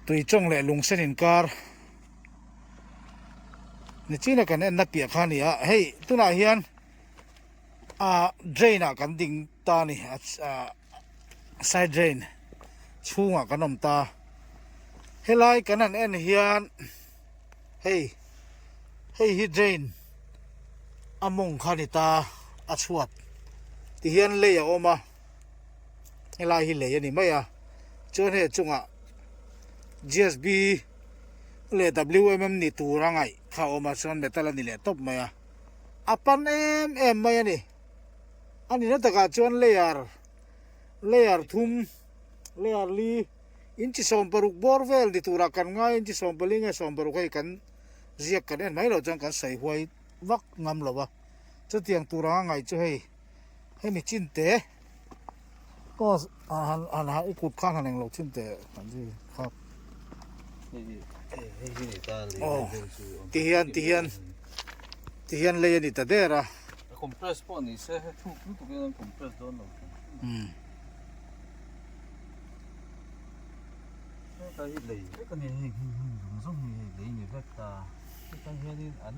Tuichawng leh lungsen inkar nichina kan enna piah kha a ni a, hei tunah hian ah drain ah kan ding ta a ni ah side drain chhungah kan awm ta helai kan han en hian hei hei hi drain a mawng kha a ni ta a chhuat tihian lei a awm a. Helai hi lei a ni mai a chuan hei a chungah G_S_B leh W_M_M ni tur a ngaih kha a awm a chuan metal a ni leh tawp mai a a pan em em mai a ni a nihna takah chuan layer layer thum layer li inchi 16 bawr vel ni turah kan ngai a inchi 14 nge 16 hei kan ziak kan en mai loh chuan kan sawi huai vak ngam lo a chutiang tur anga ngaih chu hei. Hemi chin te aw han han han i kut khan han englo chin te han zui kha aw ti hian ti hian ti hian lei a ni ta der a compress pawh ni se he thuk lutuk in an compress dawn lo umm heta hi lei vek a ni hei hei hei zawng zawng hi hei lei ni vek ta hetah hianin an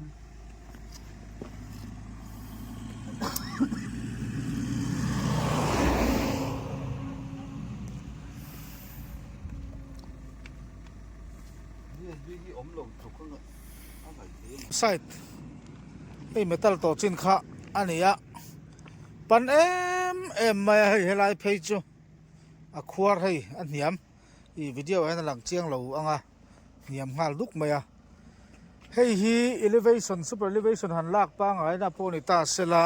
Side hei metal tawh chin kha a ni a pan em em mai a hei helai phei chu a khuar hei a hniam ih video ah hian a lang chiang lo ang a. hniam nghal duk mai a hei hi elevation super elevation han lak pangai na pawh ni ta sela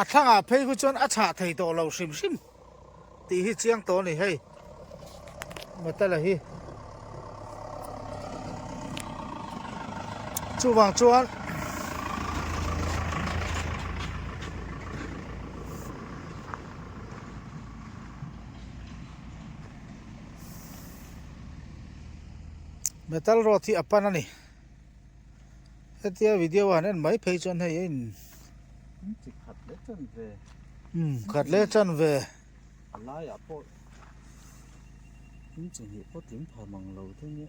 a thlangah phei khu chuan a chhah thei tawh lo hrim hrim tih hi chiang tawh a ni hei metal a hi chuvang chuan Metal rod hi a pan a ni hetia video a han en mai phei chuan hei a in khat leh chan ve umm khat leh chan ve a laiah pawh in chi hnih pawh tling pha mang lo te nia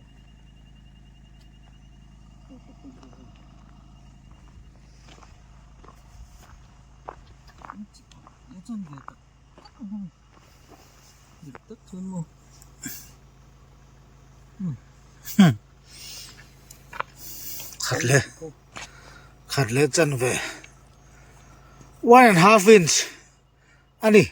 in chi khat leh chan ve tak tak a ni. Dik tak chuan maw Khat leh khat leh chan ve one and half inch a ni.